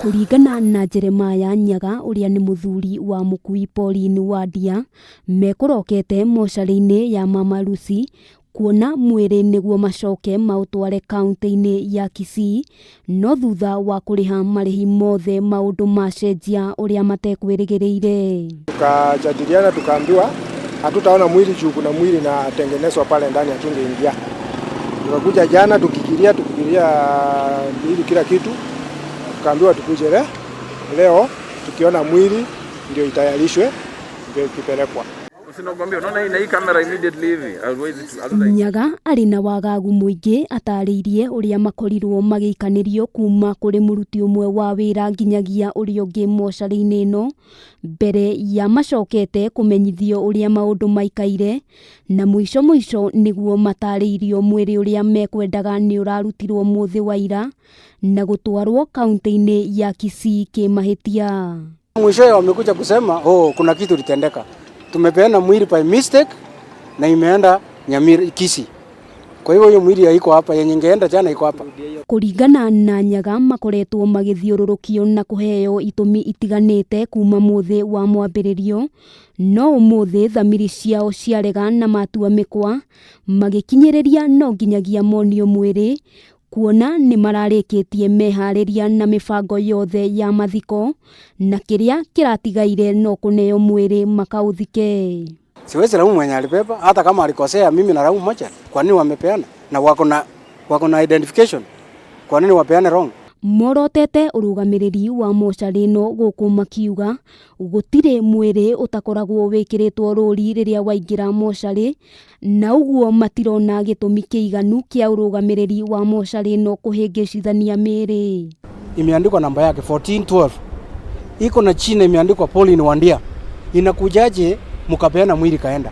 Kũringana na Jeremiah Nyaga ũrĩa nĩ mũthuri wa mũkui Pauline Wandia, mekũrokete mocarĩ-inĩ ya Mama Lucy kuona mwĩrĩ nĩguo macoke maũtware kaunti-inĩ ya Kisii, no thutha wa kũrĩha marĩhi mothe maũndũ macenjia ũrĩa matekwĩrĩgĩrĩire. Tukajadiliana tukaambiwa hatutaona mwili juu kuna mwili natengenezwa pale ndani, hatungeingia. Tukakuja jana tukikiria tukikiria mwili kila kitu, tukaambiwa tukuje leo tukiona mwili ndio itayarishwe ndio ikipelekwa. Usinakwambia unaona hii na hii kamera immediately hivi. Hauwezi Nyaga arĩ na wagagu mũingĩ atarĩirie ũrĩa makorirwo magĩikanĩrio kuma kũrĩ mũruti ũmwe wa wĩra nginyagia ũrĩa ũngĩ mocarĩ-inĩ ĩno mbere ya macokete kũmenyithio ũrĩa maũndũ maikaire na mũico mũico nĩguo matarĩirio mwĩrĩ ũrĩa mekwendaga nĩ ũrarutirwo mũthĩ wa ira na gũtwarwo kaunti-inĩ ya Kisii kĩmahĩtia. Mwishowe wamekuja kusema oh, kuna kitu litendeka, tumepeana mwili by mistake na imeenda Nyamira Kisii. Kwa hivyo hiyo mwili haiko hapa, yenye ingeenda jana iko hapa. Kũringana na Nyaga makoretwo magĩthiũrũrũkio na kũheo itũmi itiganĩte kuma mũthĩ wa mwambĩrĩrio, no ũmũthĩ thamiri ciao ciarega na matua mĩkwa magĩkinyĩrĩria no nginyagia monio mwĩrĩ kuona nĩ mararĩkĩtie meharĩria na mĩbango yothe ya mathiko na kĩrĩa kĩratigaire no kũneo mwĩrĩ makaũthike. Siwezi laumu mwenye alibeba, hata kama alikosea, mimi nalaumu moja. Kwa nini wamepeana? Na wako na identification. Kwa nini wapeane wrong? Morotete ũrũgamĩrĩri wa mocarĩ ĩno gũkũ makiuga gũtirĩ mwĩrĩ ũtakoragwo wĩkĩrĩtwo rũri rĩrĩa waingĩra mocarĩ na ũguo matirona gĩtũmi kĩiganu kĩa ũrũgamĩrĩri wa mocarĩ ĩno kũhĩngĩcithania mĩĩrĩ. Imeandikwa namba yake 1412. Iko na chini imeandikwa Pauline Wandia. Inakujaje mkapeana mwili kaenda?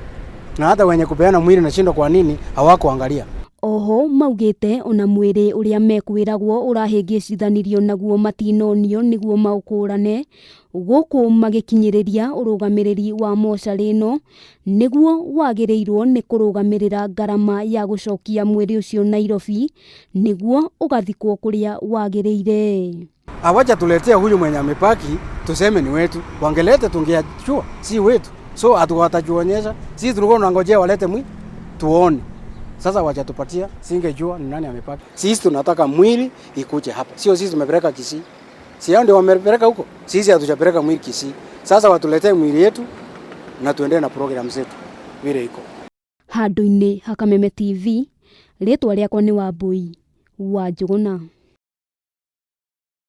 Na hata wenye kupeana mwili nashindwa kwa nini hawakuangalia. Oho maugĩte ona mwĩrĩ ũrĩa mekwĩragwo ũrahĩngĩcithanirio naguo matinonio nĩguo maũkũrane gũkũ magĩkinyĩrĩria ũrũgamĩrĩri wa mocarĩ ĩno nĩguo wagĩrĩirwo nĩ kũrũgamĩrĩra ngarama ya gũcokia mwĩrĩ ũcio Nairobi nĩguo ũgathikwo kũrĩa wagĩrĩire. Hawajatuletea huyu mwenye amepaki tuseme ni wetu. Wangelete tungejua si wetu. So hatuwatajuonyesha. Sisi tulikuwa tunangojea walete mwili tuone. Sasa wajatupatia, singejua ni nani amepaki. Sisi tunataka mwili ikuje hapa. Sio sisi tumepeleka Kisii. Si hao ndio wamepeleka huko. Sisi hatujapeleka mwili Kisii. Sasa watuletee mwili yetu na tuendelee na program zetu vile iko. Handũ-inĩ ha Kameme TV, rĩtwa rĩakwa nĩ Wambui wa Njũgũna.